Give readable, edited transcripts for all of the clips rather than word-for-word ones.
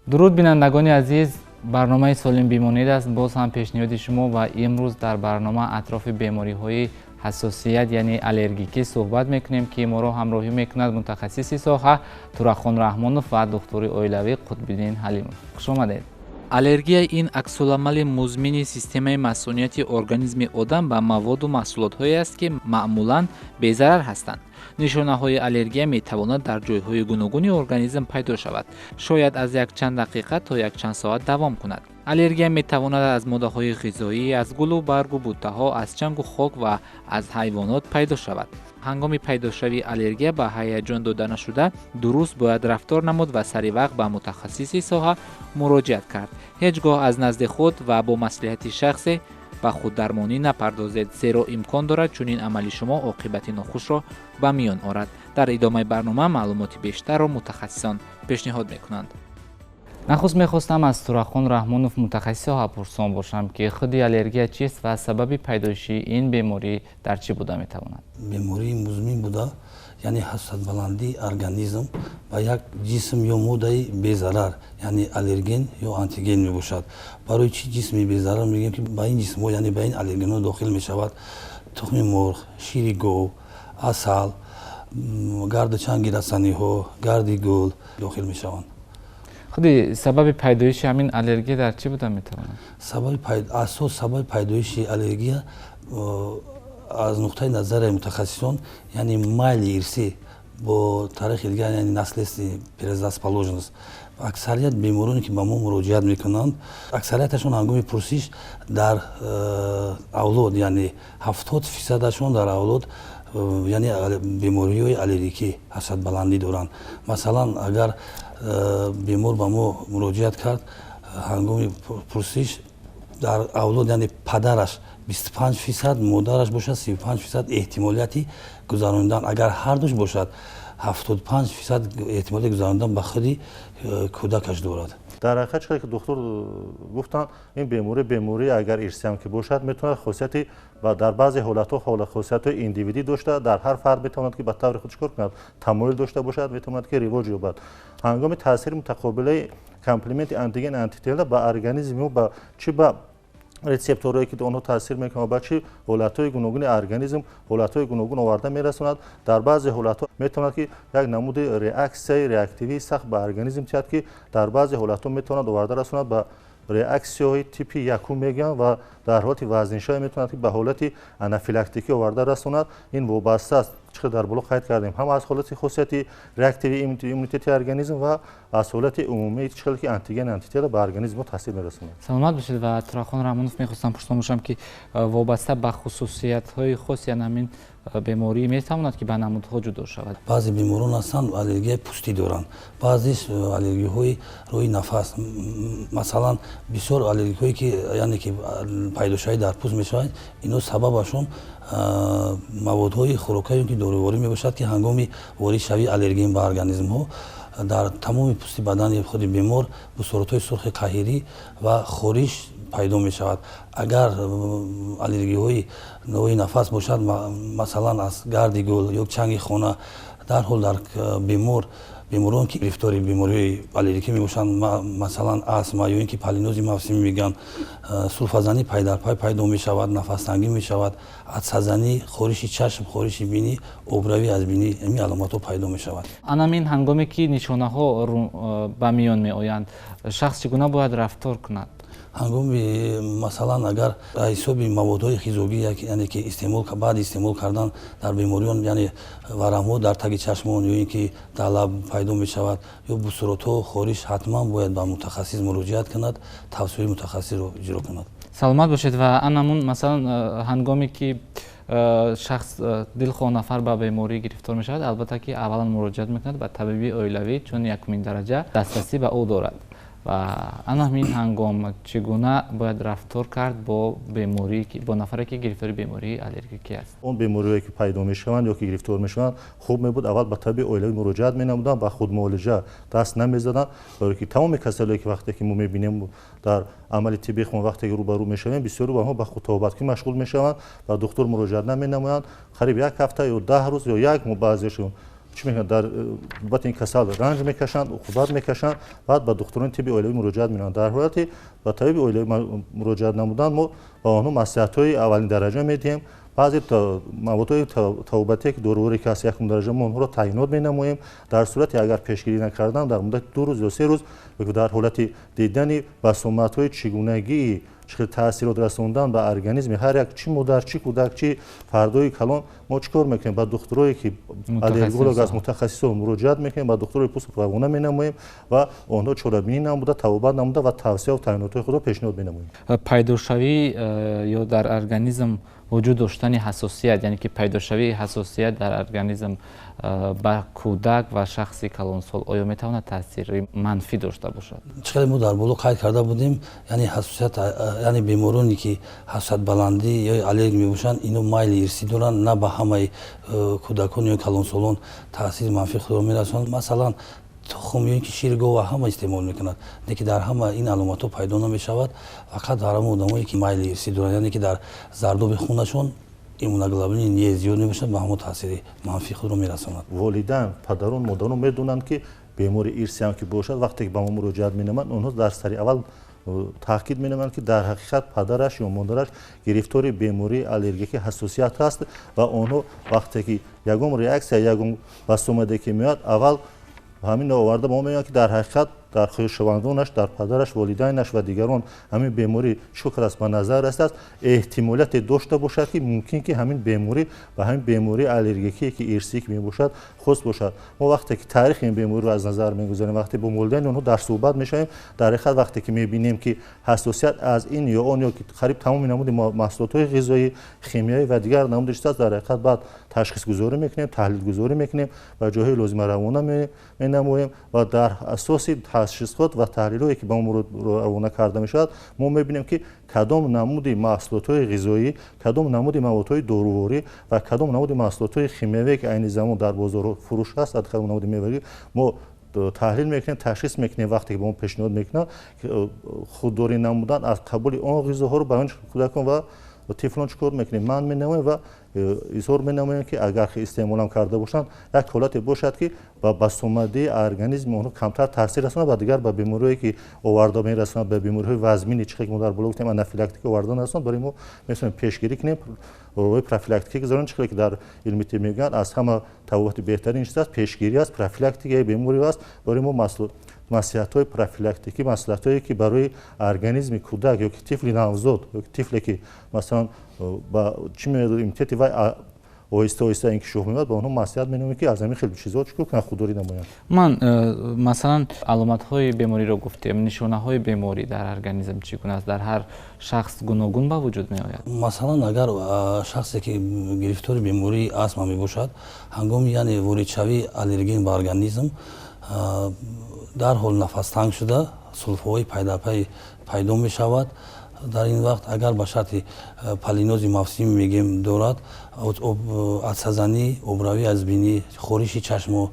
Дуруд, бинандагони азиз, барномаи «Солим бимонед» аст боз ҳам пешниҳоди шумо ва имрӯз дар барнома атрофи бемориҳои ҳассосият, яъне аллергикӣ суҳбат мекунем, ки моро ҳамроҳӣ мекунад мутахассиси соҳа Турахон Раҳмонов ва духтури оилавӣ Қутбиддин Ҳалимов. Хуш омадед. Аллергия ин аксуламали музмини системаи масунияти организми одам ба маводу маҳсулотҳое аст, ки маъмулан безарар ҳастанд. Нишонаҳои аллергия метавонад дар ҷойҳои гуногуни организм пайдо шавад, шояд аз якчанд дақиқа то якчанд соат давом кунад. Аллергия метавонад аз моддаҳои ғизоӣ, аз гулу баргу буттаҳо, аз чангу хок ва аз ҳайвонот пайдо шавад. Ҳангоми пайдошавии аллергия ба ҳаяҷон дода нашуда, дуруст бояд рафтор намуд ва сари вақт ба мутахассиси соҳа муроҷиат кард. Ҳеҷ гоҳ аз назди худ ва бо маслиҳати шахсе ба худдармонӣ напардозед, зеро имкон дорад чунин амали шумо оқибати нохушро ба миён орад. Дар идомаи барнома маълумоти бештарро мутахассисон пешниҳод мекунанд. Нахуст мехостам аз Турахон Раҳмонов, мутахассиси соҳа, пурсон бошам, ки худи аллергия чист ва сабаби пайдоиши ин беморӣ дар чӣ буда метавонад? Бемории музмин буда, яъне ҳассосиятбаландии организм ба як ҷисм ё моддаи безарар, яъне аллерген ё антиген мебошад. Барои чӣ ҷисми безарар мегӯем? Ки ба ин ҷисмҳо, яъне ба ин аллергенҳо дохил мешавад тухми мурғ, шири гов, асал, гарду чанги растаниҳо, гарди гул дохил мешаванд. Худи сабаби пайдоиши ҳамин аллергия дар чӣ буда метавонад? Асос сабаби пайдоиши аллергия аз нуқтаи назари мутахассисон, яъне майли ирсӣ, бо таърихи дигар, яъне наследственный предрасположенность. Аксарият бемороне, ки ба мо муроҷиат мекунанд, аксарияташон ҳангоми пурсиш дар авлод, яъне 70 фисадашон дар авлод, яъне бемориҳои аллергикӣ, ҳассосиятбаландӣ доранд. Масалан, агар бемор ба мо муроҷиат кард, ҳангоми пурсиш дар авлод, яъне падараш 25%, модараш бошад 35% эҳтимолияти гузаронидан, агар ҳардуш бошад, 75% эҳтимолияти гузаронидан ба худи кӯдакаш дорад. Дар ҳақиқат, чиқадар ки духтур гуфтанд, ин беморӣ агар ирсиам ки бошад, метавонад хосияти ва дар баъзе ҳолатҳо хосиятҳои индивидӣ дошта, дар ҳар фард метавонад ки ба таври худ чикор кунад, тамоюл дошта бошад, метавонад ки ривоҷ ёбад. Ҳангоми таъсири мутақобилаи комплементи антиген антитела ба организми мо, ба чӣ ба рецепторҳое, ки онҳо таъсир мекунанд, ба чӣ ҳолатҳои гуногуни организм ҳолатҳои гуногун оварда мерасонад. Дар баъзе ҳолатҳо метавонад ки як намуди реаксияи реактивии сахт ба организм тиҳад, ки дар баъзе ҳолатҳо метавонад оварда расонад ба реаксияҳои типи якум мегӯянд ва дар ҳолати вазниншавӣ метавонад ки ба ҳолати анафилактикӣ оварда расонад. Ин вобаста аст, чӣ дар боло қайд кардем, ҳам аз ҳолати хосияти реактивии иммунитети организм ва аз ҳолати умумии чӣ хеле ки антиген антитела ба организм таъсир мерасонад. Саломат бошед. Ва Турахон Раҳмонов, мехостам пурсон бошам, ки вобаста ба хусусиятҳои хоси ҳамин беморӣ метавонад ки ба намудҳо ҷудо шавад? Баъзе беморон ҳастанд, аллергияи пӯстӣ доранд, баъзеш аллергияҳои роҳи нафас. Масалан, бисёр аллергияҳое ки, яъне ки пайдошавӣ дар пӯст мешавад, ино сабабашон маводҳои хӯрокае ки доруворӣ мебошад, ки ҳангоми воридшавии аллерген ба организмҳо дар тамоми пӯсти бадани худи бемор бусоротҳои сурхи қаҳирӣ ва хориш пайдо мешавад. Агар аллергияҳои роҳи нафас бошад, масалан, аз гарди гул ё чанги хона, дарҳол дар беморон, ки гирифтори бемориҳои аллергикӣ мебошанд, масалан, астма ё ин ки поллинози мавсимӣ мегӯянд, сулфазанӣ пайдарпай пайдо мешавад, нафастангӣ мешавад, атсазанӣ, хориши чашм, хориши бинӣ, обравӣ аз бинӣ, ҳамин аломатҳо пайдо мешавад. Анамин ҳангоме ки нишонаҳо ба миён меоянд, шахс чӣ гуна бояд рафтор кунад? Ҳангоми, масалан, агар ҳисоби маводҳои ғизогӣ, яъне ки истеъмол, баъди истеъмол кардан дар бемориён, яъне варамҳо дар таги чашмон ё ин ки дар лаб пайдо мешавад ё бусуротҳо, хориш, ҳатман бояд ба мутахассис муроҷиат кунад, тавсияи мутахассисро иҷро кунад. Саломат бошед. Ва анамун, масалан, ҳангоме ки шахс, дилхоҳ нафар ба беморӣ гирифтор мешавад, албатта ки аввалан муроҷиат мекунад ба табиби оилавӣ, чун якумин дараҷа дастрасӣ ба ӯ дорад. Ва ана ҳамин ҳангом чӣ гуна бояд рафтор кард бо беморӣ, бо нафаре, ки гирифтори бемории аллергикӣ аст? Он бемориҳое, ки пайдо мешаванд ё ки гирифтор мешаванд, хуб мебуд, аввал ба табиби оилавӣ муроҷиат менамуданд, ба худмуолиҷа даст намезаданд, барое ки тамоми касалие, ки вақте ки мо мебинем дар амали тиббии хун, вақте ки рӯбарӯ мешавем, бисёри онҳо ба худтобаткӣ машғул мешаванд ва духтур муроҷиат наменамоянд. Қариб як ҳафта ё 10 рӯз ё як моҳ баъзешон Чӣ мекунанд? Дар бобати ин касал ранҷ мекашанд, уқубат мекашанд, баъд ба духтурони тибби оилавӣ муроҷиат менамоянд. Дар ҳолати ба табиби оилавӣ муроҷиат намудан, мо ба онҳо маслиҳатҳои аввалин дараҷа медиҳем. Баъзе маводҳои табобатие, ки доруворе ки ҳаст, якум дараҷа, мо онҳоро таъйинот менамоем. Дар сурате агар пешгирӣ накардан, дар муддати 2 рӯз ё 3 рӯз, дар ҳолати дидани басомадҳои чигунагии чӣ хел таъсирот расондан ба организми ҳар як, чӣ модар, чӣ кӯдак, чӣ фардои калон, мо чӣ кор мекунем? Ба духтурое ки аллерголог аст, мутахассисо муроҷиат мекунем, ба духтурои пӯст равона менамоем ва онҳо чорабинӣ намуда, табобат намуда ва тавсияу таъйинотҳои худро пешниҳод менамоем. Пайдошавӣ ё дар организм вуҷуд доштани ҳассосият, яъне ки пайдошавии ҳассосият дар организм ба кӯдак ва шахси калонсол оё метавонад таъсири манфӣ дошта бошад? Чӣ хеле мо дар боло қайд карда будем, яъне ҳассосият, яъне бемороне ки ҳассосиятбаландӣ ё аллергик мебошанд, ино майли ирсӣ доранд, на ба ҳамаи кӯдакон ё калонсолон таъсири манфии худро мерасонанд. Масалан, тухм ё ин ки шири гова ҳама истеъмол мекунад, лекин дар ҳама ин аломатҳо пайдо намешавад. Фақат дар ҳама одамое ки майли ирсӣ доранд, яъне ки дар зардоби хунашон иммуноглобулин Е зиёд мебошад, ба ҳамон таъсири манфии худро мерасонад. Волидайн, падарон, модарон медонанд, ки бемори ирсиам ки бошад, вақте ки ба мо муроҷиат менамоянд, онҳо дар сари аввал таъкид менамоянд, ки дар ҳақиқат падараш ё модараш гирифтори бемории аллергики ҳассосият ҳаст. Ва онҳо вақте ки ягон реаксия, ягон басомаде ки меояд, аввал ҳамин оварда ба мо мегӯянд, ки дар ҳақиқат дар хешовандонаш, дар падараш, волидайнаш ва дигарон ҳамин беморӣ чӣ аст, ба назар расидааст, эҳтимолияте дошта бошад, ки мумкин ки ҳамин беморӣ ба ҳамин бемории аллергикие ки ирсӣ ки мебошад, хос бошад. Мо вақте ки таърихи ин бемориро аз назар мегузарем, вақте бо волидайни онҳо дар суҳбат мешавем, дар ҳақиқат вақте ки мебинем, ки ҳассосият аз ин ё он ё ки қариб тамоми намуди маҳсулотҳои ғизоӣ, химиявӣ ва дигар намуди чиз аст, дар ҳақиқат баъд ташхисгузорӣ мекунем, таҳлилгузорӣ мекунем, ба ҷойҳои лозима равона менамоем ва дар асоси ташхисот ва таҳлилҳое ки ба мо равона карда мешавад, мо мебинем, ки кадом намуди маҳсулотҳои ғизоӣ, кадом намуди маводҳои доруворӣ ва кадом намуди маҳсулотҳои химиявие, ки айни замон дар бозор фурӯш ҳаст, кадом намуди мевагӣ мо таҳлил мекунем, ташхис мекунем. Вақте ки ба мо пешниҳод мекунанд, худдорӣ намудан аз қабули он ғизоҳоро ба он кӯдакон ва тифлон чӣ кор мекунем? Манъ менамоем ва изҳор менамоем, ки агар истеъмолам карда бошанд, як ҳолате бошад, ки ба басомадии организми онҳо камтар таъсир расонад ва дигар ба бемориҳое ки оварда мерасонад, ба бемориҳои вазмини, чӣ ки мо дар боло гуфтем, анафилактика оварда нарасонад. Барои мо метавонем пешгирӣ кунем, роҳҳои профилактикӣ гузаронем. Чӣ ки дар илми тиб мегӯянд, аз ҳама табобати беҳтарин чиз аст пешгирӣ аст, профилактикаи беморӣ аст. Барои мо маслиҳатҳои профилактикӣ, маслиҳатҳое ки барои организми кӯдак ё ки тифли навзод, ё ки тифле ки масалан ба чӣ меояд, иммунитети вай оҳиста оҳиста инкишоф меёбад, ба онҳо маслиҳат менамоем, ки аз ҳамин хел чизҳо чӣ кор кунанд, худдорӣ намоянд. Ман масалан, аломатҳои бемориро гуфтем. Нишонаҳои беморӣ дар организм чӣ гуна аст? Дар ҳар шахс гуногун ба вуҷуд меояд? Масалан, агар шахсе ки гирифтори бемории астма мебошад, ҳангоми, яъне воридшавии аллерген ба организм, дарҳол нафастанг шуда, сулфаҳои пайдарпай пайдо мешавад. Дар ин вақт агар ба шарти поллинози мавсимӣ мегӯем дорад, атсазанӣ, обравӣ аз бинӣ, хориши чашмо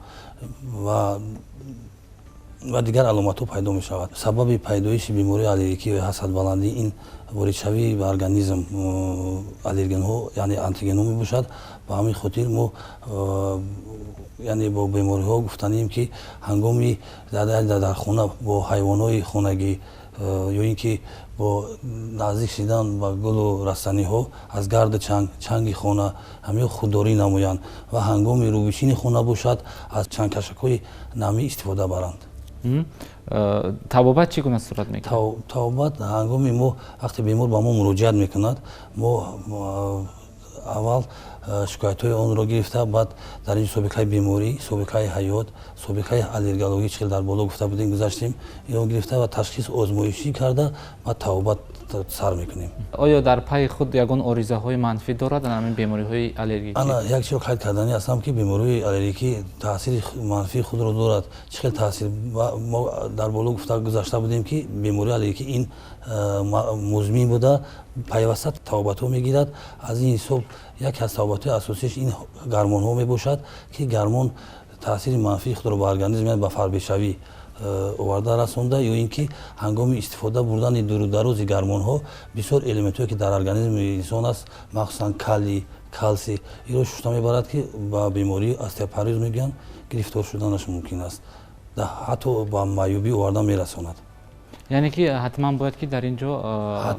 ва дигар аломатҳо пайдо мешавад. Сабаби пайдоиши бемории аллергикӣ ё ҳассосиятбаландӣ ин воридшавии ба организм аллергенҳо, яъне антигенҳо мебошад. Ба ҳамин хотир мо, яъне бо бемориҳо гуфтанем, ки ҳангоми дар хона бо ҳайвонҳои хонагӣ ё ин ки бо наздик шидан ба гулу растаниҳо, аз гарду чанг, чанги хона ҳамин худдорӣ намоянд ва ҳангоми рӯбичини хона бошад, аз чангкашакҳои намӣ истифода баранд. Табобат чӣ гуна сурат мегирад? Табобат ҳангоми мо вақте бемор ба мо муроҷиат мекунад, мо аввал шикоятҳои онро гирифта, баъд дар ин собиқаи беморӣ, собиқаи ҳаёт, собиқаи аллергологӣ, чӣ хел дар боло гуфта будем, гузаштем, инро гирифта ва ташхис озмоишӣ карда, баъд табобат сар мекунем. Оё дар пайи худ ягон оризаҳои манфӣ дорад ҳамин бемориҳои аллергикӣ? Ана як чизро қайд карданӣ ҳастам, ки бемориҳои аллергикӣ таъсири манфии худро дорад. Чӣ хел таъсир? Мо дар боло гуфта гузашта будем, ки бемории аллергикӣ ин музмин буда, пайваста табобатҳо мегирад. Аз ин ҳисоб яке аз табобатҳои асосиаш ин гармонҳо мебошад, ки гармон таъсири манфии худро ба организм, ба фарбешавӣ оварда расонда, ё ин ки ҳангоми истифода бурдани дурударози гармонҳо бисёр элементҳое, ки дар организми инсон аст, махсусан калий. калсий инро шушта мебарад, ки ба бемории остеопороз мегӯянд, гирифтор шуданаш мумкин аст, ҳатто ба маъюбӣ оварда мерасонад. Яъне ки ҳатман бояд ки дар ин ҷо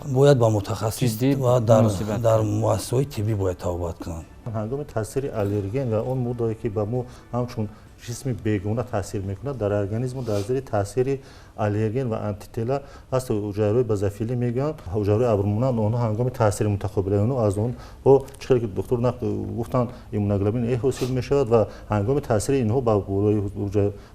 бояд ба мутахассис ва дар муассисаҳои тиббӣ бояд табобат кунанд. Ҳангоми таъсири аллерген ва он муддае ки ба мо ҳамчун ҷисми бегона таъсир мекунад дар организму дар зери таъсири аллерген ва антитела ҳаст ҳуҷайраҳои базофилӣ мегӯянд, ҳуҷайраҳои абрмонанд, онҳо ҳангоми таъсири мутақобилаи онҳо аз онҳо чӣ хеле ки доктор гуфтанд иммуноглобулин Е ҳосил мешавад ва ҳангоми таъсири инҳо ба болои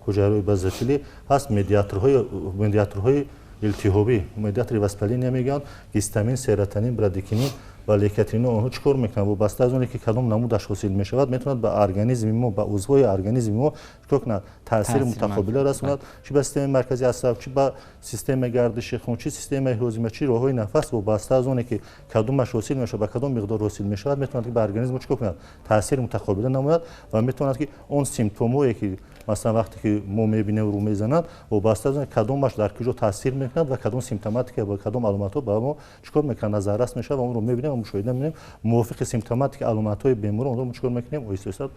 ҳуҷайраҳои базофилӣ ҳаст медиаторҳои илтиҳобӣ, медиатори воспаления мегӯянд, гистамин, серотонин, брадикинин ва лейкотринҳо. Онҳо чӣ кор мекунанд? Вобаста аз оне ки кадом намудаш ҳосил мешавад, метавонад ба организми мо, ба узвҳои организми мо чӣ кор кунад? Таъсири мутақобила расонад, чӣ ба системаи марказии асаб, чӣ ба системаи гардиши хун, чӣ системаи ҳозима, чӣ роҳҳои нафас. Вобаста аз оне ки кадомаш ҳосил мешавад, ба кадом миқдор ҳосил мешавад, метавонад ки ба организми мо чӣ кор кунад? Таъсири мутақобила намояд ва метавонад ки он симптомҳое ки масалан вақте ки мо мебинем рӯ мезанад, вобаста аз он кадомаш дар куҷо таъсир мекунад ва кадом симптоматика ва кадом аломатҳо ба мо чӣ кор мекунад, назаррас мешавад ва онро мебинем ва мушоҳида мекунем. Мувофиқи симптоматика аломатҳои беморон онро чӣ кор мекунем? Оҳиста оҳиста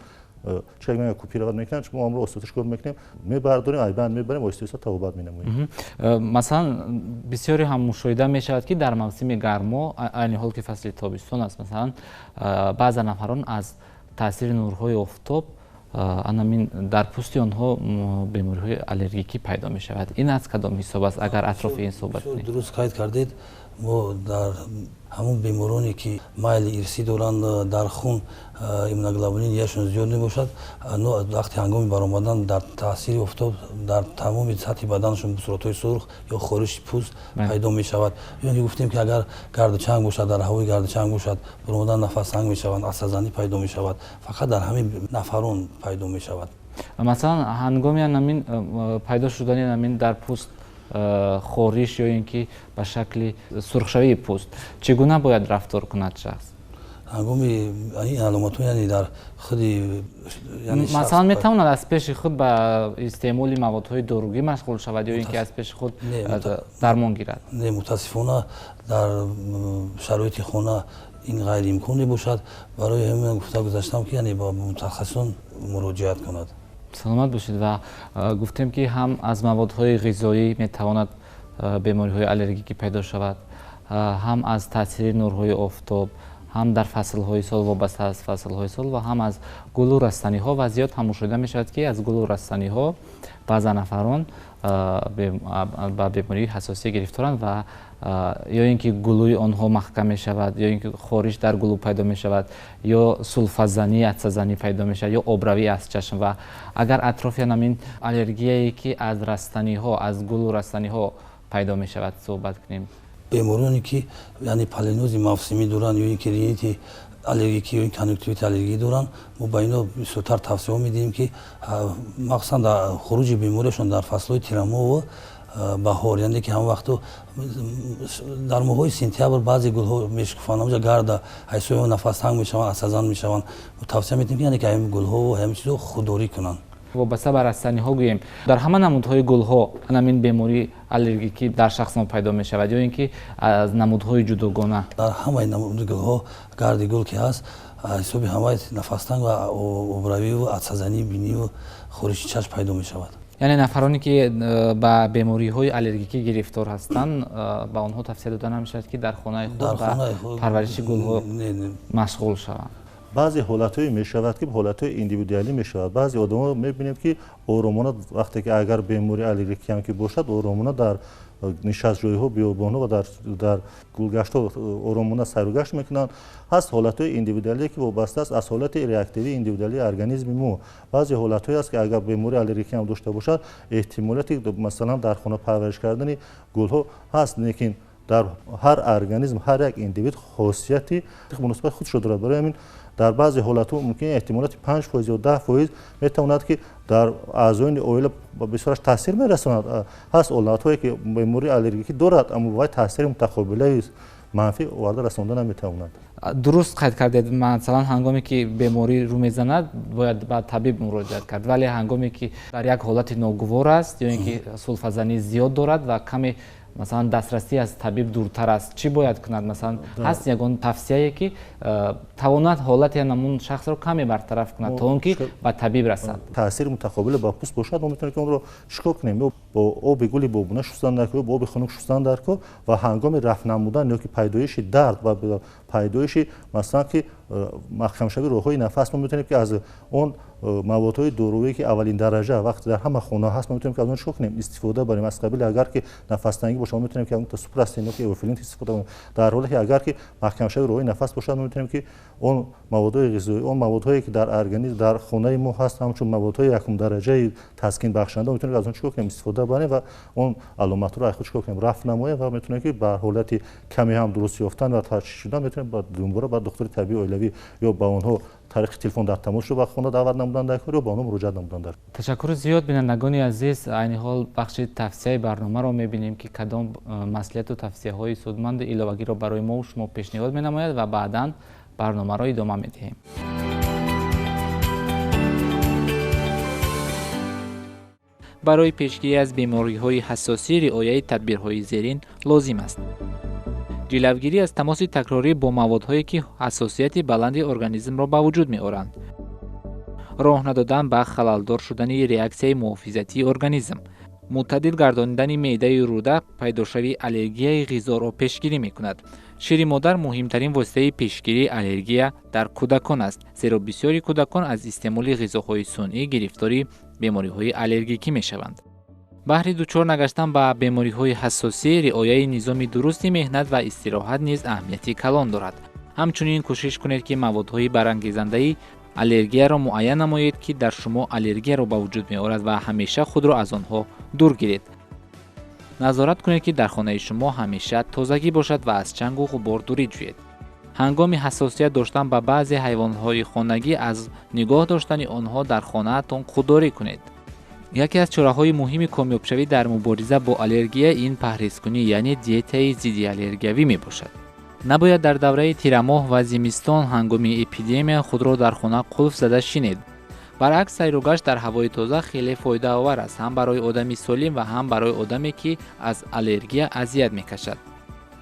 чӣ мегӯянд, купировать мекунем, мо онро оҳиста чӣ кор мекунем? Мебардорем, айбанд мебарем, оҳиста оҳиста табобат менамоем. Масалан бисёре ҳам мушоҳида мешавад ки дар мавсими гармо, айни ҳол ки фасли тобистон аст, масалан баъзе нафарон аз таъсири нурҳои офтоб анамин дар пӯсти онҳо бемориҳои аллергикӣ пайдо мешавад. Ин аз кадом ҳисоб аст, агар атрофи ин суҳбат кунем? Дуруст қайд кардед. Мо дар ҳамон бемороне ки майли ирсӣ доранд, дар хун иммуноглобулин Е-шон зиёд мебошад, вақти ҳангоми баромадан дар таъсири офтоб дар тамоми сатҳи баданашон бусуротҳои сурх ё хориши пӯст пайдо мешавад. Ё ки гуфтем ки агар гарду чанг бошад, дар ҳавои гарду чанг бошад, баромадан нафастанг мешаванд, асазанӣ пайдо мешавад. Фақат дар ҳамин нафарон пайдо мешавад. Масалан ҳангоми ҳамин пайдо шудани ҳамин дар пӯст хориш ё ин ки ба шакли сурхшавии пӯст чӣ гуна бояд рафтор кунад шахс? Ҳангоми ин аломатҳо, яъне дар худи масалан метавонад аз пеши худ ба истеъмоли маводҳои доругӣ машғул шавад ё ин ки аз пеши худ дармон гирад? Не, мутаассифона дар шароити хона ин ғайриимкон мебошад. Барои ҳамин гуфта гузаштам ки яъне ба мутахассисон муроҷиат кунад. Саломат бошед. Ва гуфтем ки ҳам аз маводҳои ғизоӣ метавонад бемориҳои аллергикӣ пайдо шавад, ҳам аз таъсири нурҳои офтоб, ҳам дар фаслҳои сол, вобаста аз фаслҳои сол, ва ҳам аз гулу растаниҳо. Ва зиёд ҳам мушоҳида мешавад ки аз гулу растаниҳо баъза нафарон ба бемории ҳассосия гирифторанд ва ё ин ки гулӯи онҳо маҳкам мешавад, ё ин ки хориш дар гулӯ пайдо мешавад, ё сулфазанӣ, атсазанӣ пайдо мешавад, ё обравӣ аз чашм. Ва агар атрофи ҳамин аллергияе ки аз растаниҳо, аз гулу растаниҳо пайдо мешавад суҳбат кунем. Бемороне ки яъне поллинози мавсимӣ доранд ё ин ки ринити аллергикӣ ё ин конъюнктивити аллергӣ доранд, мо ба инҳо бисёртар тавсияҳо медиҳем ки махсусан дар хуруҷи бемориашон дар фаслҳои тирамоҳу баҳор, яъне ки ҳамон вақту дар моҳҳои сентябр баъзе гулҳо мешукуфанд, ҳамҷа гарда ҳайсои нафастанг мешаванд, асазан мешаванд. Мо тавсия медиҳем ки яъне ки ҳамин гулҳову ҳамин чизҳо худдорӣ кунанд. Вобаста ба растаниҳо гӯем, дар ҳама намудҳои гулҳо ҳамин бемории аллергикӣ дар шахсон пайдо мешавад ё ин ки аз намудҳои ҷудогона? Дар ҳамаи намуди гулҳо гарди гул ки ҳаст, ҳисоби ҳамаи нафастанг ва обравию атсазании бинию хориши чашм пайдо мешавад. Яъне нафароне ки ба бемориҳои аллергикӣ гирифтор ҳастанд, ба онҳо тавсия дода намешавад ки дар хонаи худ ба парвариши гулҳо машғул шаванд. Баъзе ҳолатҳое мешавад ки ҳолатҳои индивидуалӣ мешавад. Баъзе одамон мебинем ки оромона вақте ки агар бемории аллергикӣ ҳам ки бошад, оромона дар нишастҷойҳо, биёбонҳо ва дар гулгаштҳо оромона сайругашт мекунанд. Ҳаст ҳолатҳои индивидуалие ки вобаста аст аз ҳолати реактивии индивидуалии организми мо. Баъзе ҳолатҳое аст ки агар бемории аллергикӣ ҳам дошта бошад, эҳтимолияти масалан дар хона парвариш кардани гулҳо ҳаст, лекин дар ҳар организм, ҳар як индивид хосияти муносибати худшо дорад. Барои ҳамин дар баъзе ҳолатҳо мумкин эҳтимолияти 5% ё 10% метавонад ки дар аъзои оила бисёраш таъсир мерасонад. Ҳаст ҳолатҳое ки бемории аллергикӣ дорад, аммо вай таъсири мутақобилаи манфӣ оварда расонда наметавонад. Дуруст қайд кардед. Масалан ҳангоме ки беморӣ рӯ мезанад, бояд ба табиб муроҷиат кард, вале ҳангоме ки дар як ҳолати ногувор аст ё ин ки сулфазанӣ зиёд дорад ва каме Масалан, дастрасӣ аз табиб дуртар аст, чӣ бояд кунад? Масалан, ҳаст ягон тавсияе, ки тавонад ҳолати ҳамон шахсро каме бартараф кунад, то он ки ба табиб расад? Таъсири мутақобила ба пӯст бошад, мо метавонем ки онро чикор кунем? Ё бо оби гули бобуна шустан дар кор, ё бо оби хунук шустан дар кор ва ҳангоми рафъ намудан ё ки пайдоиши дард ва пайдоиши, масалан, ки маҳкамшавии роҳҳои нафас, мо метавонем ки аз он маводҳои доруе, ки аввалин дараҷа вақте дар ҳама хона ҳаст, мо метавонем ки аз он чикор кунем? Истифода барем. Аз қабили агар ки нафастангӣ бошад, мо метавонем ки аз он супрастин ё ки эуфилин истифода барем. Дар ҳоле ки агар ки маҳкамшавии роҳҳои нафас бошад, мо метавонем ки он маводҳои ғизоӣ, он маводҳое ки дар организм, дар хонаи мо ҳаст, ҳамчун маводҳои якум дараҷаи таскин бахшанда, мо метавонем ки аз он чикор кунем? Истифода барем ва он аломатҳоро аз худ чикор кунем? Рафъ намоем ва метавонем ки ба ҳолати каме ҳам дуруст ёфтан ва ташхис шудан метавонем ба дубора ба духтури табиии оилавӣ ё ба онҳо тариқи телефон дар тамос шуда, ба хона даъват намудан дар кор ё ба онҳо муроҷиат намудан дар. Ташаккури зиёд, бинандагони азиз. Айни ҳол бахши тавсияи барномаро мебинем, ки кадом маслиҳату тавсияҳои судманду иловагиро барои мо шумо пешниҳод менамояд ва баъдан барномаро идома медиҳем. Барои пешгирӣ аз бемориҳои ҳассосӣ риояи тадбирҳои зерин лозим аст. Ҷилавгирӣ аз тамоси такрорӣ бо маводҳое, ки ҳассосияти баланди организмро ба вуҷуд меоранд. Роҳ надодан ба халалдор шудани реаксияи муҳофизатии организм. Мӯътадил гардонидани меъдаи рӯда пайдошавии аллергияи ғизоро пешгирӣ мекунад. Шири модар муҳимтарин воситаи пешгирии аллергия дар кӯдакон аст, зеро бисёри кӯдакон аз истеъмоли ғизоҳои сунъӣ гирифтори бемориҳои аллергикӣ мешаванд. Баҳри дучор нагаштан ба бемориҳои ҳассосӣ риояи низоми дурусти меҳнат ва истироҳат низ аҳамияти калон дорад. Ҳамчунин кӯшиш кунед, ки маводҳои барангезандаи аллергияро муайян намоед, ки дар шумо аллергияро ба вуҷуд меорад ва ҳамеша худро аз онҳо дур гиред. Назорат кунед, ки дар хонаи шумо ҳамеша тозагӣ бошад ва аз чангу ғубор дурӣ ҷӯед. Ҳангоми ҳассосият доштан ба баъзе ҳайвонҳои хонагӣ аз нигоҳ доштани онҳо дар хонаатон худдорӣ кунед. Яке аз чораҳои муҳими комёбшавӣ дар мубориза бо аллергия ин парҳезкунӣ, яъне диетаи зиддиаллергиявӣ мебошад. Набояд дар давраи тирамоҳ ва зимистон ҳангоми эпидемия худро дар хона қулф зада шинед. Баръакс, сайругашт дар ҳавои тоза хеле фоидаовар аст ҳам барои одами солим ва ҳам барои одаме, ки аз аллергия азият мекашад.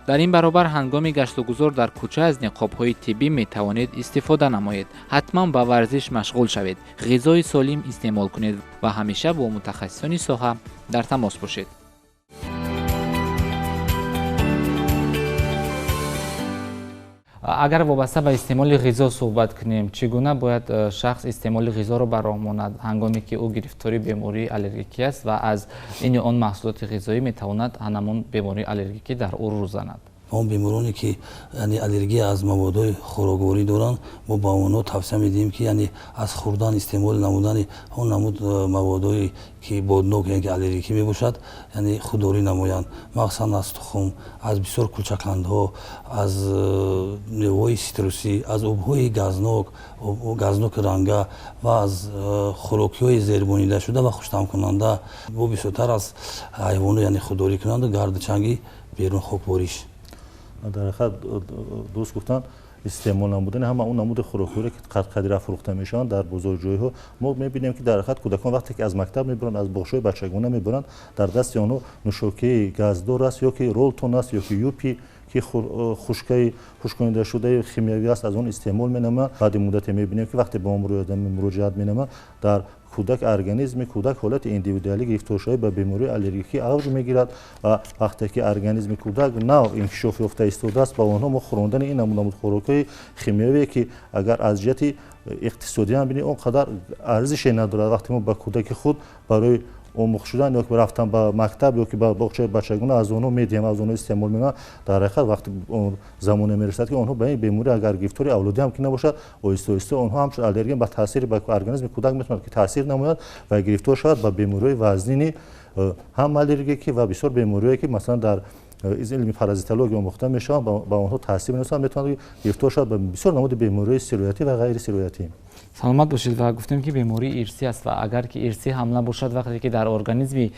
Дар ин баробар ҳангоми гаштугузор дар кӯча аз ниқобҳои тиббӣ метавонед истифода намоед. Ҳатман ба варзиш машғул шавед, ғизои солим истеъмол кунед ва ҳамеша бо мутахассисони соҳа дар тамос бошед. Агар вобаста ба истеъмоли ғизо суҳбат кунем, чӣ гуна бояд шахс истеъмоли ғизоро ба роҳ монад, ҳангоме ки ӯ гирифтори бемории аллергикӣ аст ва аз ини он маҳсулоти ғизоӣ метавонад ҳамон бемории аллергикӣ дар ӯ рӯ занад? Он бемороне ки яъне аллергия аз маводҳои хӯрокворӣ доранд, мо ба онҳо тавсия медиҳем, ки яъне аз хӯрдан, истеъмол намудани он намуд маводҳое ки боднок, яъне ки аллергикӣ мебошад, яъне худдорӣ намоянд. Махсусан аз тухм, аз бисёр кулчакандҳо, аз меваҳои ситрусӣ, аз обҳои газнок, газноки ранга ва аз хӯрокиҳои зербонидашуда ва хуштаъмкунанда. Бо бисёртар аз ҳайвонот яъне худдорӣ кунанду гарду чанги берун хокбориш. Дар ҳақиқат дуруст гуфтанд, истеъмол намудани ҳама он намуди хӯрокҳое ки қадқадира фурӯхта мешаванд дар бозорҷойҳо, мо мебинем, ки дар ҳақиқат кӯдакон вақте ки аз мактаб мебаранд, аз боғчаҳои бачагона мебаранд, дар дасти онҳо нӯшокии газдор аст ё ки ролтон аст ё ки юпи, ки хушкаи хушконидашудаи химиявӣ аст, аз он истеъмол менамоянд. Баъди муддате мебинем, ки вақте ба он муроҷиат менамоянд, дар кӯдак, организми кӯдак ҳолати индивидуалӣ гирифторшавӣ ба бемории аллергикӣ авҷ мегирад ва вақте ки организми кӯдак нав инкишоф ёфта истодааст, ба онҳо мо хӯрондани ин намуд хӯрокҳои химиявие, ки агар аз ҷиҳати иқтисодӣ ҳам бинем, он қадар арзише надорад. Вақте мо ба кӯдаки худ барои омӯхт шудан ё ки рафтан ба мактаб ё ки ба боғчаи бачагона аз онҳо медиҳем, аз онҳо истеъмол менамоем, дар ҳақиқат вақти замоне мерасад, ки онҳо ба ин беморӣ агар гирифтори авлодӣ ҳам ки набошад, оҳиста оҳиста онҳо ҳамчун аллерген ба таъсири ба организми кӯдак метавонад ки таъсир намояд ва гирифтор шавад ба бемориҳои вазнини ҳам аллергикӣ ва бисёр бемориҳое, ки масалан дар из илми паразитология омӯхта мешаванд, ба онҳо таъсир мерасонанд, метавонад гирифтор шавад ба бисёр намуди бемориҳои сироятӣ ва ғайрисироятӣ. Саломат бошед. Ва гуфтем, ки бемории ирсӣ аст ва агар ки ирсӣ ҳам набошад, вақте ки дар организми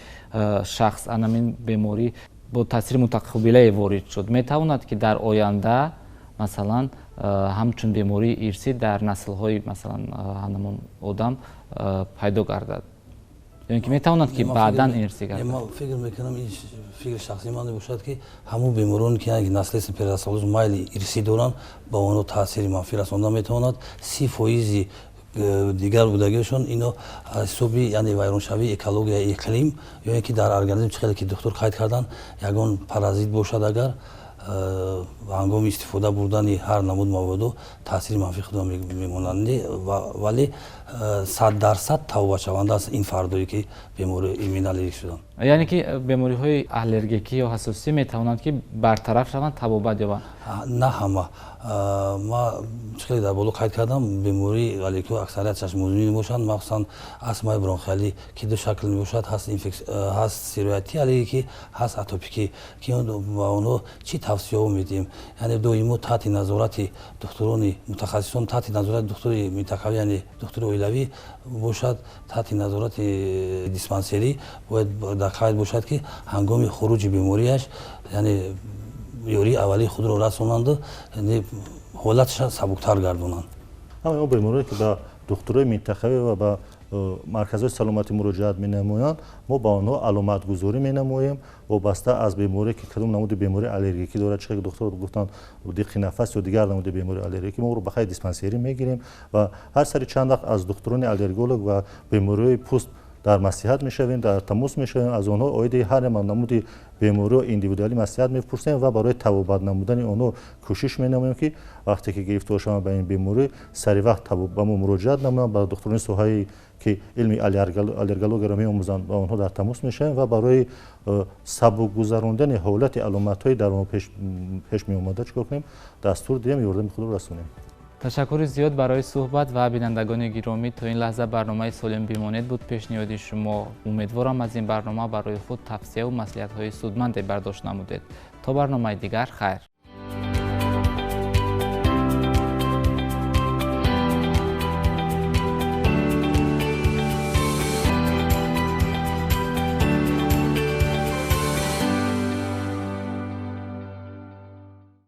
шахс анамин беморӣ бо таъсири мутақобилае ворид шуд, метавонад ки дар оянда масалан ҳамчун бемории ирсӣ дар наслҳои масалан ҳамон одам пайдо гардад Ё ин ки метавонад ки баъдан ирсӣ гардад? Ман фикр мекунам, ин фикри шахсии ман мебошад, ки ҳамон бемороне ки наследственный предрасположенность, майли ирсӣ доранд, ба онҳо таъсири манфӣ расонда метавонад. 30 фоизи дигар будагиашон ино аз ҳисоби, яъне, вайроншавии экологияи иқлим ё ин ки дар организм, чӣ хеле ки духтур қайд карданд, ягон паразит бошад, агар ҳангоми истифода бурдани ҳар намуд маводо таъсири манфӣ худро мемонанд. Вале 100% табобатшаванда аст ин фардое ки бемори именно аллергик шуданд. Яъне ки бемориҳои аллергикӣ ё ҳассосӣ метавонанд ки бартараф шаванд, табобат ёбанд? На ҳама. Ма чӣ хеле дар боло қайд кардам, бемории аллергикҳо аксариятшаш музмин мебошанд, махсусан астмаи бронхиалӣ, ки ду шакл мебошад: ҳаст сироятӣ аллергикӣ, ҳаст атопикӣ, ки ба онҳо чӣ тавсияҳо медиҳем? Яъне доимо таҳти назорати духтурони мутахассисон, таҳти назорати духтури минтақавӣ, яъне духтури оилавӣ бошад, таҳти назорати диспансерӣ бояд дар қайд бошад, ки ҳангоми хуруҷи бемориаш, яъне, ёрии аввалии худро расонанду, яъне, ҳолатша сабуктар гардонанд. Ҳамаи он бемороне, ки ба духтурои минтақавӣ ва ба марказҳои саломатӣ муроҷиат менамоянд, мо ба онҳо аломатгузорӣ менамоем вобаста аз беморие, ки кадом намуди бемории аллергикӣ дорад. Чӣ духтур гуфтанд, диққи нафас ё дигар намуди бемории аллергикӣ, мо ӯро ба хайри диспансерӣ мегирем ва ҳар сари чанд вақт аз духтурони аллерголог ва бемориҳои пӯст дар маслиҳат мешавем, дар тамос мешавем, аз онҳо оиди ҳар намуди бемориҳо индивидуалӣ маслиҳат мепурсем ва барои табобат намудани онҳо кӯшиш менамоем, ки вақте ки гирифтор шаванд ба ин беморӣ, сари вақт ба мо муроҷиат намоянд. Ба духтурони соҳае, ки илми аллергологияро меомӯзанд, ба онҳо дар тамос мешавем ва барои сабук гузарондани ҳолати аломатҳои дар онҳо пеш меомада чӣ кор кунем, дастур диҳем, ёрдами худро расонем. Ташаккури зиёд барои суҳбат. Ва бинандагони гиромӣ, то ин лаҳза барномаи «Солим бимонед» буд пешниҳоди шумо. Умедворам, аз ин барнома барои худ тавсияву маслиҳатҳои судманде бардошт намудед. То барномаи дигар, хайр.